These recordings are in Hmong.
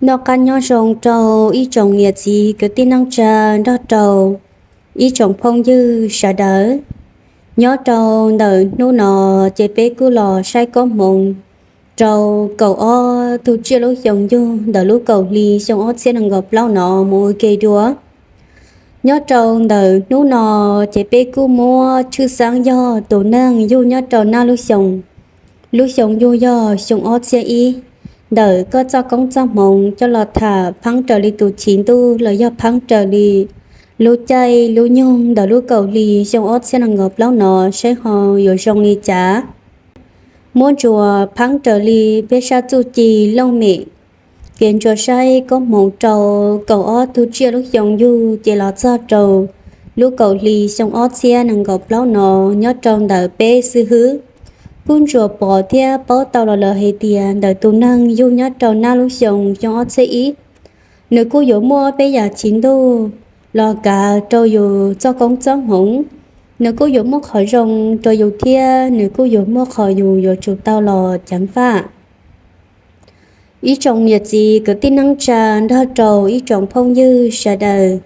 Noj qab nyob zoo rau ib tsoom niam txiv kwv tij neej tsa nrog rau ib tsoom phooj ywg sawv daws. Nyob rau ntawm hnub no ces peb kuj los saib koob hmoov rau kaum ob tug tsiaj lub xyoo yug ntawm lub kaum hli xyoo ob txhiab nees nkaum plaub no mus ua ke dua. Nyob rau ntawm hnub no ces peb kuj muab tshwj xeeb yog tus neeg yug nyob rau nab lub xyoo, lub xyoo yug yog xyoo ob txhiab ib, ntawm koj txoj koob txoj hmoov coj los tham pheeb raws li tus chiv ntuj los yog pheeb raws li lub caij lub nyoog ntawm lub kaum hli xyoo ob txhiab nees nkaum plaub no saib ho yuav zoo li cas. Muab ntsuas pheeb raws li peb sab txuj ci looj mem, kev ntsuas saib koob hmoov rau kaum ob tug tsiaj lub xyoo yug ces los txog rau lub kaum hli xyoo ob txhiab nees nkaum plaub no nyob rau ntawm peb xib hwb kuj ntsuas pom thiab paub tau los lawm hais tias ntawm tus neeg yug nyob rau nab lub xyoo xyoo ob txhiab ib, nws kuj yuav muaj peb yam chiv ntuj los kav rau yus txoj koob txoj hmoov. Nws kuj yuav muaj qhov zoo rau yus thiab nws kuj yuav muaj qhov yus yuav tsum tau los ceev faj. Ib tsoom niam txiv kwv tij neej tsa nrog rau ib tsoom phooj ywg sawv daws,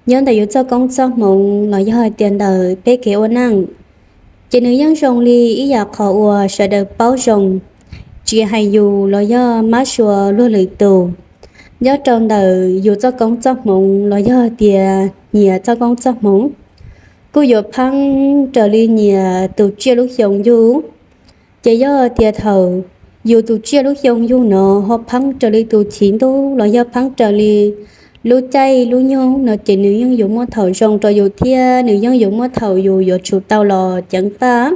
nyob ntawm yus txoj koob txoj hmoov los yog hais tias ntawm peb kev ua neej, ces nws yeej zoo li ib yam qhov uas sawv daws paub zoo, tsis hais yus los yog mab sua luag lwm tus. Nyob rau ntawm yus txoj koob txoj hmoov los yog tias nyias txoj koob txoj hmoov kuj yuav pheeb raws li nyias tus tsiaj lub xyoo yug. Ces yog tias thaum yus tus tsiaj lub xyoo yug no ho pheeb raws li tus chiv ntuj los yog pheeb raws li lub caij lub nyoog no ces nws yeej yuav muaj thaum zoo rau yus thiab nws yeej yuav muaj thaum yus yuav tsum tau los ceev faj.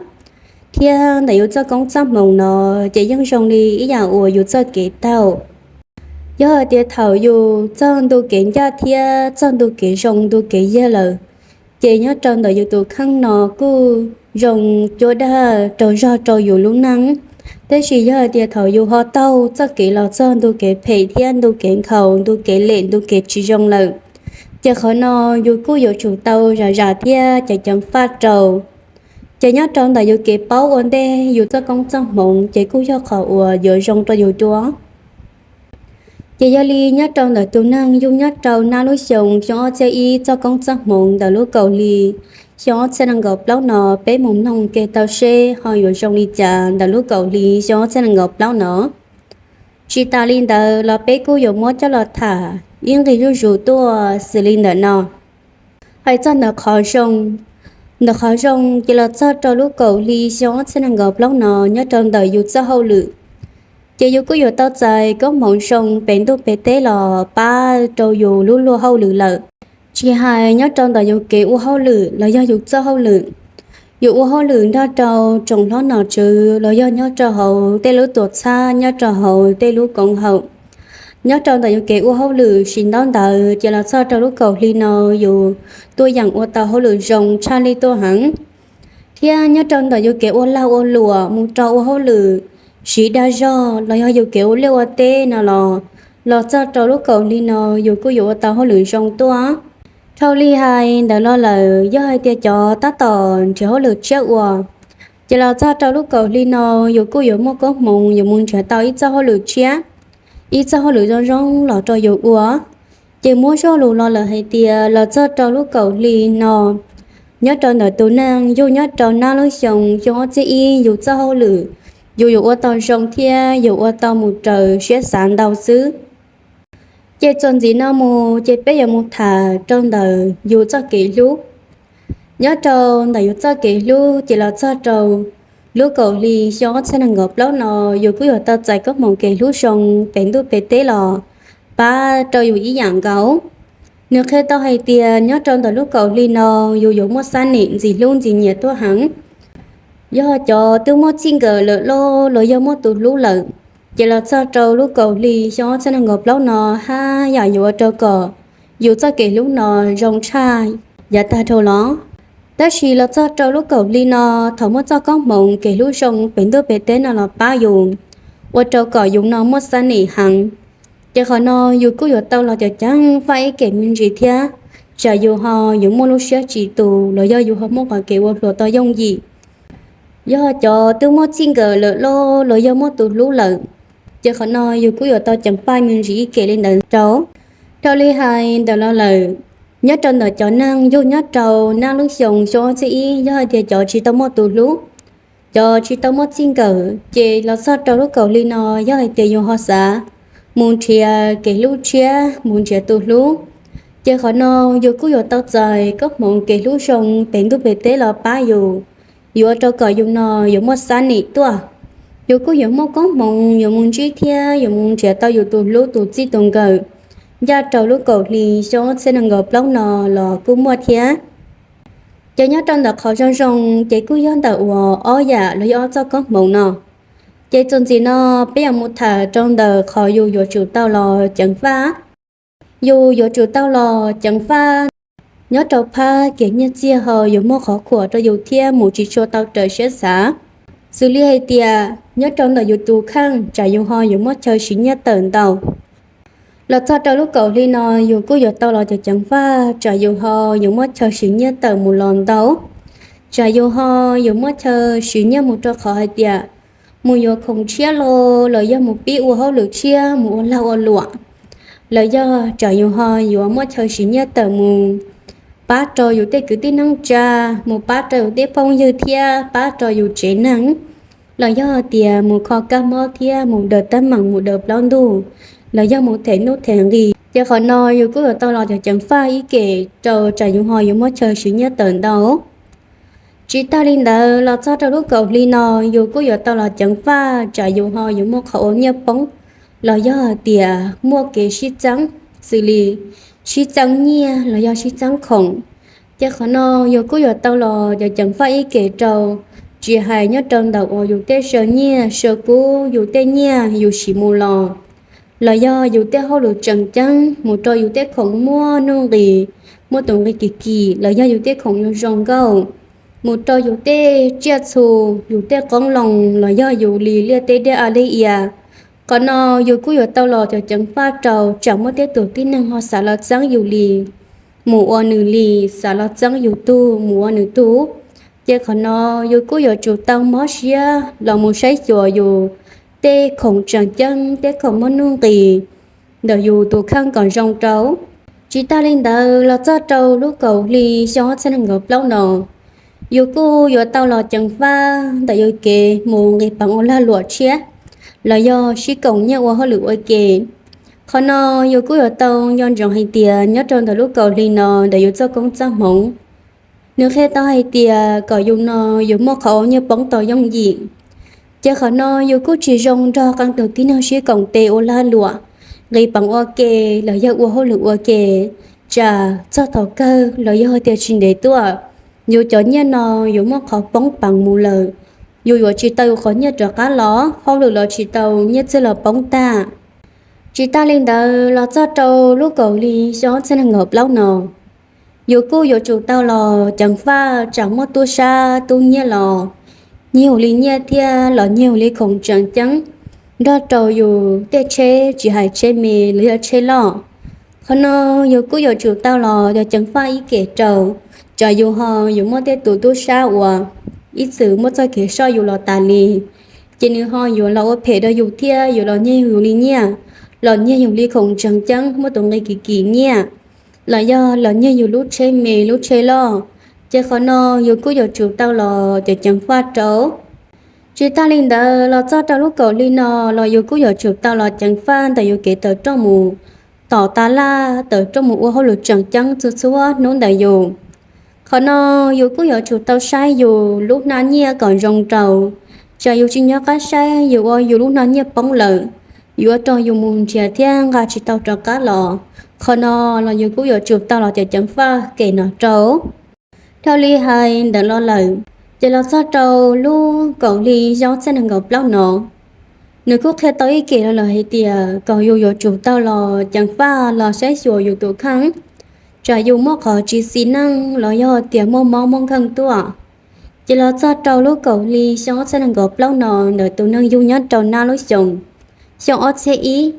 Thiab ntawm yus txoj koob txoj hmoov no ces yeej zoo li ib yam uas yus txoj kev tau. Yog hais tias thaum yus txog ntu kev ncaj thiab txog ntu kev zoo ntu kev yag lawm, ces nyob rau ntawm yus tus kheej no kuj zoo cuab dag rau zog rau yus lub neej. Tab sis yog hais tias thaum yus ho taug txoj kev los txog ntu kev phem thiab ntu kev nkhaus, ntu kev lem, ntu kev tsis zoo lawm, ces qhov no yus kuj yuav tsum tau zam zam thiab ceev ceev faj rau. Ces nyob rau ntawm yus kev paub ua ntej yus txoj koob txoj hmoov ces kuj yog qhov uas yuav zoo rau yus dua. Ces yog li nyob rau ntawm tus neeg yug nyob rau nab lub xyoo xyoo ob txhiab ib txoj koob txoj hmoov ntawm lub kaum hli xyoo ob txhiab nees nkaum plaub no, peb mus mloog ke tau seb ho yuav zoo li cas ntawm lub kaum hli xyoo ob txhiab nees nkaum plaub no. Tsis tas li ntawd los peb kuj yuav muab coj los tham ib nqi zuj zus tuaj xws li ntawm no. Hais txog ntawm qhov zoo, ntawm qhov zoo ces los txog rau lub kaum hli xyoo ob txhiab nees nkaum plaub no nyob rau ntawm yus txoj hauj lwm, ces yus kuj yuav tau txais koob hmoov zoo pem ntuj pem teb los pab rau yus lub luag hauj lwm lawm. Tsis hais nyob rau ntawm yus kev ua hauj lwm los yog yus txoj hauj lwm, yus ua hauj lwm nrog rau tsoom hlob nom tswv los yog nyob rau hauv tej lub tuam txhab, nyob rau hauv tej lub koom haum, nyob rau ntawm yus kev ua hauj lwm sim ntaub ntawv ces los txog rau lub kaum hli no yus tuaj yeem ua tau hauj lwm zoo tshaj lij tuaj heev. Thiab nyob rau ntawm yus kev ua lag ua luam mus rau ua hauj lwm siv dag zog los yog yus kev ua liaj ua teb no los, los txog rau lub kaum hli no yus kuj yuav ua tau hauj lwm zoo tuaj. Dhau li hais ntawd los lawm, yog hais tias cov tab tom nrhiav hauj lwm tshiab ua, ces los txog rau lub kaum hli no yus kuj yuav muaj koob hmoov yuav mus nrhiav tau ib txoj hauj lwm tshiab, ib txoj hauj lwm zoo zoo los rau yus ua. Ces muab zoj lus los lawm hais tias los txog rau lub kaum hli no, nyob rau ntawm tus neeg yug nyob rau nab lub xyoo xyoo ob txhiab ib, yus txoj hauj lwm yus yuav ua tau zoo thiab yus ua tau mus raws siab xav ntau xwb. Ces txuas ntxiv no mus ces peb yuav mus tham rau ntawm yus txoj kev hlub. Nyob rau ntawm yus txoj kev hlub ces los txog rau lub kaum hli xyoo ob txhiab nees nkaum plaub no, yus kuj yuav tau txais koob hmoov kev hlub zoo pem ntuj pem teb los pab rau yus ib yam nkaus. Nws qhia tau hais tias nyob rau ntawm lub kaum hli no yus yuav muaj xab nim ntxim hlub ntxim nyiam tuaj heev. Yog cov twb muaj txij nkawm lawm los los yog muaj tus hlub lawm, ces los txog rau lub kaum hli xyoo ob txhiab nees nkaum plaub no haj yam yuav ua rau kom yus txoj kev hlub no zoo tshaj yav tag dhau los. Tab sis los txog rau lub kaum hli no, thaum muaj txoj koob hmoov kev hlub zoo pem ntuj pem teb no los pab yus, ua rau kom yus no muaj xab nim heev, ces qhov no yus kuj yuav tau los ceev ceev faj ib kem me ntsis thiab, tsam yus ho yuav muaj lub siab tsis tus los yog yus ho muaj qhov kev ua hluas tau yooj yim. Yog cov twb muaj txij nkawm lawm los los yog muaj tus hlub lawm, Ces qhov no yus kuj yuav tau ceev faj me ntsis ib ke li ntawd rau. Dhau li hais ntawm los lawm, nyob rau ntawm cov neeg yug nyob rau nab lub xyoo xyoo ob txhiab ib, yog hais tias cov tsis tau muaj tus hlub, cov tsis tau muaj txij nkawm, ces los txog rau lub kaum hli no, yog hais tias yus ho xav mus nrhiav kev hlub tshiab, mus nrhiav tus hlub, ces qhov no yus kuj yuav tau txais koob hmoov kev hlub zoo pem ntuj pem teb los pab yus, yuav ua rau kom yus no yuav muaj xab nim tuaj. Yus kuj yuav muaj koob hmoov yuav mus ntsib thiab yuav mus nrhiav tau yus tus hlub tus txij tus nkawm ncaj rau lub kaum hli xyoo ob txhiab nees nkaum plaub no los kuj muaj thiab. Ces nyob rau ntawm qhov zoo zoo, ces kuj yog ntawm uas ob yam los yog ob txoj koob hmoov no. Ces txuas ntxiv no, peb yuav mus tham rau ntawm qhov yus yuav tsum tau los ceev faj. Yus yuav tsum tau los ceev faj nyob rau phab kev nyiaj txiag ho yuav muaj qhov khuam rau yus thiab mus tsis tshua tau raws siab xav. Xws li hais tias nyob rau ntawm yus tus kheej, tsam yus ho yuav muaj chaw siv nyiaj tawm ntau. Los txog rau lub kaum hli no, yus kuj yuav tau los ceev faj, tsam yus ho yuav muaj chaw siv nyiaj tawm mus los ntau, tsam yus ho yuav muaj chaw siv nyiaj mus rau qhov hais tias mus yuav khoom tshiab los, los yog mus pib ua hauj lwm tshiab, mus ua lag ua luam, los yog tsam yus ho yuav muaj chaw siv nyiaj tawm mus pab rau yus tej kwv tij neej tsa, mus pab rau yus tej phooj ywg thiab pab rau yus tsev neeg, los yog tias mus kho kab mob thiab mus daws teeb meem, mus daws plaub ntug, los yog mus them nuj them nqi. Ces qhov no yus kuj yuav tau los ceev faj ib ke rau, tsam yus ho yuav muaj chaw siv nyiaj tawm ntau. Tsis tas li ntawd, los txog rau lub kaum hli no, yus kuj yuav tau los ceev faj, tsam yus ho yuav muaj qhov ua nyiaj poob, los yog hais tias muaj kev sib txeeb, xws li sib txeeb nyiaj los yog sib txeeb khoom. Ces qhov no yus kuj yuav tau los ceev faj ib ke rau, tsis hais nyob rau ntawm uas yus tej saw nyiaj saw kub, yus tej nyiaj yus siv mus los, los yog yus tej hauj lwm tseem ceeb, mus rau yus tej khoom muaj nuj nqis, muaj tus nqi kim kim, los yog yus tej khoom yuav zoo nkauj, mus rau yus tej tsiaj txhu, yus tej qoob loo, los yog yus li liaj teb dej a li ia. Qhov no yus kuj yuav tau los ceev faj rau, tsam muaj tej tus tib neeg ho xav los txeeb yus li, mus ua nws li, xav los txeeb yus tug mus ua nws tug. Ces qhov no yus kuj yuav tsum tau mob siab los mus saib xyuas yus tej khoom tseem ceeb, tej khoom muaj nuj nqis ntawm yus tus kheej kom zoo rau. Tsis tas li ntawd, los txog rau lub kaum hli xyoo ob txhiab nees nkaum plaub no, yus kuj yuav tau los ceev faj ntawm yus kev mus nqis peev ua lag luam tshiab, los yog sib koom nyiaj ua hauj lwm ua ke. Qhov no yus kuj yuav tau nco ntsoov hais tias nyob rau ntawm lub kaum hli no ntawm yus txoj koob txoj hmoov, nws qhia tau hais tias kom yus no yuav muaj qhov ua nyiaj poob tau yooj yim. Ces qhov no yus kuj tsis zoo nrog qee tus tib neeg sib koom tes ua lag luam, nqis peev ua ke, los yog ua hauj lwm ua ke, tsam txog thaum kawg los yog tias tsis ntev tuaj, yus cov nyiaj no yuav muaj qhov poob peev mus lawm. Yus yuav tsis tau yus qhov nyiaj rov qab los, hauj lwm los tsis tau, nyiaj txiag los poob tag. Tsis tas li ntawd, los txog rau lub kaum hli xyoo ob txhiab nees nkaum plaub no, yus kuj yuav tsum tau los ceev faj tsam muaj tub sab tub nyiab los nyiag yus li nyiaj thiab los nyiag yus li khoom tseem ceeb, nrog rau yus tej tsheb, tsis hais tsheb me los yog tsheb loj. Qhov no yus kuj yuav tsum tau los yog ceev faj ib ke rau, tsam yus ho yuav muaj tej tus tub sab uas ib txwm muaj txoj kev soj yus los tas li, ces nws ho yuav los ua phem rau yus thiab yuav los nyiag yus li nyiaj, los nyiag yus li khoom tseem ceeb muaj tus nqi kim kim nyiaj, los yog los nyiag yus lub tsheb me lub tsheb loj. Ces qhov no yus kuj yuav tsum tau los ceev ceev faj rau. Tsis tas li ntawd, los txog rau lub kaum hli no los yus kuj yuav tsum tau los ceev faj ntawm yus kev tawm rooj mus tom tas laj, tawm rooj mus ua hauj lwm tseem ceeb txhua txhua hnub ntawm yus. Qhov no yus kuj yuav tsum tau saib yus lub hnab nyiaj kom zoo rau, tsam yus tsis nco qab saib yus ua yus lub hnab nyiaj poob lawm, yuav ua rau yus mus nrhiav thiab nqa tsis tau rov qab los. Qhov no los yus kuj yuav tsum tau los ceev ceev faj kem no rau. Dhau li hais ntawd los lawm, ces los txog rau lub kaum hli xyoo ob txhiab nees nkaum plaub no, nws kuj qhia tau ib kem los lawm hais tias kom yus yuav tsum tau los ceev faj los saib xyuas yus tus kheej, tsam yus muaj qhov tsis xis neej los yog tias muaj mob muaj nkeeg tuaj. Ces los txog rau lub kaum hli xyoo ob txhiab nees nkaum plaub no ntawm tus neeg yug nyob rau nab lub xyoo, xyoo ob txhiab ib,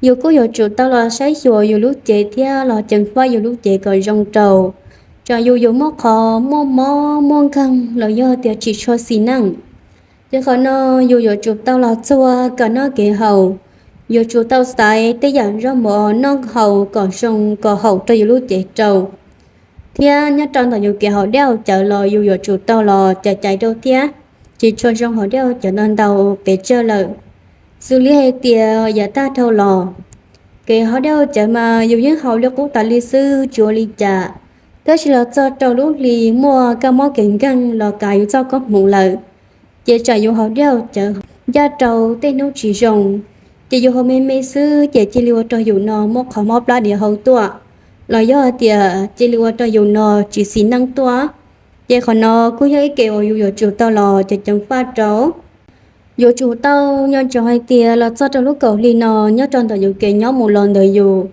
yus kuj yuav tsum tau los saib xyuas yus lub cev thiab los ceev faj yus lub cev kom zoo rau, tsam yus yuav muaj qhov muaj mob muaj nkeeg los yog tias tsis tshua xis neej. Ces qhov no yus yuav tsum tau los txuag kev noj kev haus, yuav tsum tau xaiv tej yam zaub mov noj haus kom zoo kom haum rau yus lub cev rau. Thiab nyob rau ntawm yus kev haus dej haus cawv los yus yuav tsum tau los caiv caiv rau thiab, tsis tshua zoo haus dej haus cawv ntau ntau pes tsawg lawm. Xws li hais tias yav tag dhau los, kev haus dej haus cawv mas yus yeej haus li qub tas li xwb tsis ua li cas, tab sis los txog rau lub hli muaj kab mob kev nkeeg los kav yus txoj koob hmoov lawm, ces tsam yus haus dej haus cawv ncaj rau tej hnub tsis zoo, ces yus haus me me xwb ces cia li ua rau yus no muaj qhov mob plab diav hau tuaj, los yog hais tias cia li ua rau yus no tsis xis neej tuaj. Ces qhov no kuj yog ib kev uas yus yuav tsum tau los ceev ceev faj rau. Yuav tsum tau nco ntsoov hais tias los txog rau lub kaum hli no nyob rau ntawm yus kev nyob mus los ntawm yus,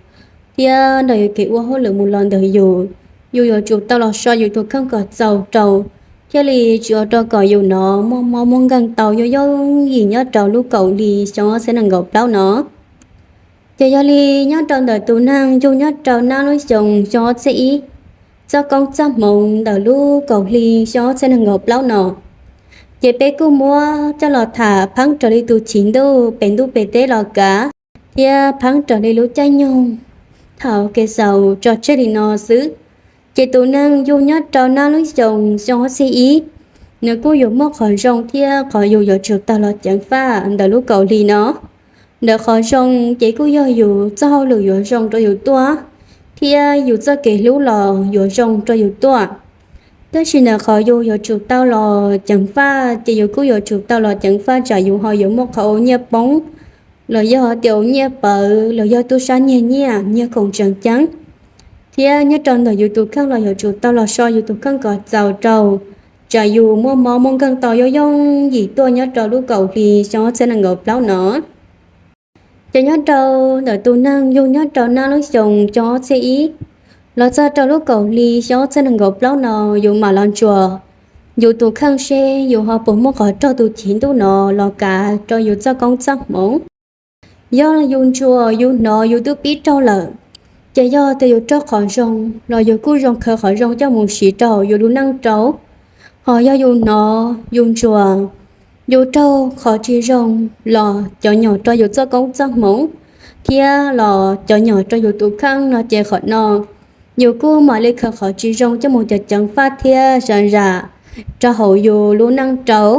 thiab ntawm yus kev ua hauj lwm mus los ntawm yus, yus yuav tsum tau los so yus tus kheej kom txaus rau, thiaj li tsis ua rau kom yus no muaj mob muaj nkeeg tau yooj yooj yim nyob rau lub kaum hli xyoo ob txhiab nees nkaum plaub no. Ces yog li nyob rau ntawm tus neeg yug nyob rau nab lub xyoo xyoo ob txhiab ib, txoj koob txoj hmoov ntawm lub kaum hli xyoo ob txhiab nees nkaum plaub no, ces peb kuj muab coj los tham pheeb raws li tus chiv ntuj pem ntuj pem teb los kav, thiab pheeb raws li lub caij nyoog thaum kev xaus tso tseg li no xwb. Ces tus neeg yug nyob rau nab lub xyoo xyoo ob txhiab ib, nws kuj yuav muaj qhov zoo thiab qhov yus yuav tsum tau los ceev faj ntawm lub kaum hli no. Ntawm qhov zoo ces kuj yog yus txoj hauj lwm yuav zoo rau yus tuaj, thiab yus txoj kev hlub los yuav zoo rau yus tuaj. Tab sis ntawm qhov yus yuav tsum tau los ceev faj ces yus kuj yuav tsum tau los ceev faj tsam yus ho yuav muaj qhov ua nyiaj poob, los yog tias ua nyiaj pawv, los yog tub sab nyiag nyiaj nyiag khoom tseem ceeb. Thiab nyob rau ntawm yus tus kheej los yuav tsum tau los so yus tus kheej kom txaus rau, tsam yus muaj mob muaj nkeeg tau yooj yooj yim tuaj nyob rau lub kaum hli xyoo ob txhiab nees nkaum plaub no. Ces nyob rau ntawm tus neeg yug nyob rau nab lub xyoo xyoo ob txhiab ib los txog rau lub kaum hli xyoo ob txhiab nees nkaum plaub no, yus mam los ntsuas yus tus kheej seb yus ho puas muaj qhov raug tus chiv ntuj no los kav rau yus txoj koob txoj hmoov. Yog yus ntsuas yus hnov yus twb pib raug lawm, ces yog tias yus raug qhov zoo los yus kuj zoo khaws qhov zoo coj mus siv rau yus lub neej rau. Ho yog yus hnov yus ntsuas yus raug qhov tsis zoo los cov nyom rau yus txoj koob txoj hmoov, thiab los cov nyom rau yus tus kheej no ces qhov no yus kuj mam li khaws qhov tsis zoo coj mus ceev ceev faj thiab zam zam rau hauv yus lub neej rau.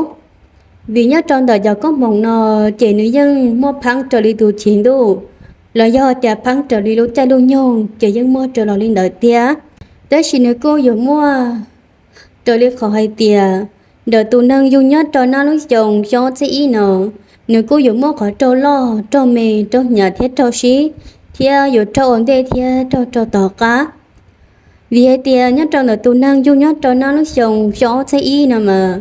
Vim nyob rau ntawm cov koob hmoov no ces nws yeej muaj pheeb raws li tus chiv ntuj, los yog tias pheeb raws li lub caij lub nyoog ces yeej muaj raws los li ntawd thiab. Tab sis nws kuj yuav muaj raws li qhov hais tias ntawm tus neeg yug nyob rau nab lub xyoo xyoo ob txhiab ib no, nws kuj yuav muaj qhov raug loj raug me raug hnyav thiab raug sib, thiab yuav raug ua ntej thiab raug raug tom qab. Vim hais tias nyob rau ntawm tus neeg yug nyob rau nab lub xyoo xyoo ob txhiab ib no mas,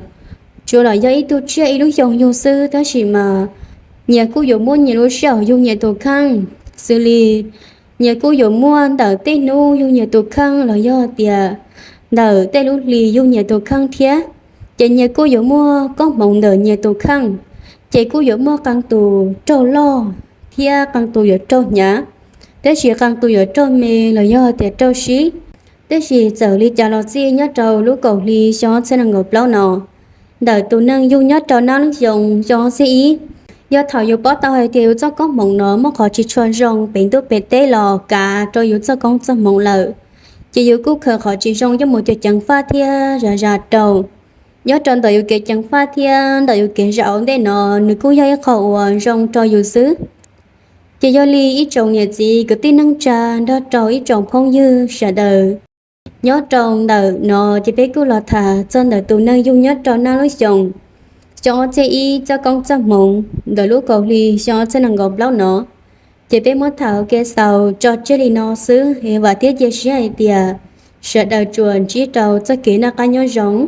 tsuas los yog ib tug tsiaj ib lub xyoo yug xwb tab sis mas nyias kuj yuav muaj nyias lub sij hawm yug nyias tus kheej, xws li nyias kuj yuav muaj ntawm tej hnub yug nyias tus kheej los yog tias ntawm tej lub hli yug nyias tus kheej thiab. Ces nyias kuj yuav muaj koob hmoov ntawm nyias tus kheej, ces kuj yuav muaj qee tus raug loj thiab qee tus yuav raug hnyav, tab sis qee tus yuav raug me los yog tias raug sib. Tab sis txawm li cas los xij nyob rau lub kaum hli xyoo ob txhiab nees nkaum plaub no, ntawm tus neeg yug nyob rau nab lub xyoo xyoo ob txhiab ib, yog thaum yus paub tau hais tias yus txoj koob hmoov no muaj qhov tsis tshua zoo pem ntuj pem teb los kav rau yus txoj koob txoj hmoov lawm, ces yus kuj khaws qhov tsis zoo coj mus ceev ceev faj thiab zam zam rau. Nyob rau ntawm yus kev ceev faj thiab ntawm yus kev zam ua ntej no, nws kuj yog ib qho uas zoo rau yus xwb. Ces yog li ib tsoom niam txiv kwv tij neej tsa nrog rau ib tsoom phooj ywg sawv daws, nyob rau ntawm no ces peb kuj los tham txog ntawm tus neeg yug nyob rau nab lub xyoo xyoo ob txhiab ib txoj koob txoj hmoov ntawm lub kaum hli xyoo ob txhiab nees nkaum plaub no. Ces peb muab tham ua ke xaus tso tseg li no xwb, vam thiab cia siab hais tias sawv daws tsuas ntsib rau txoj kev noj qab nyob zoo.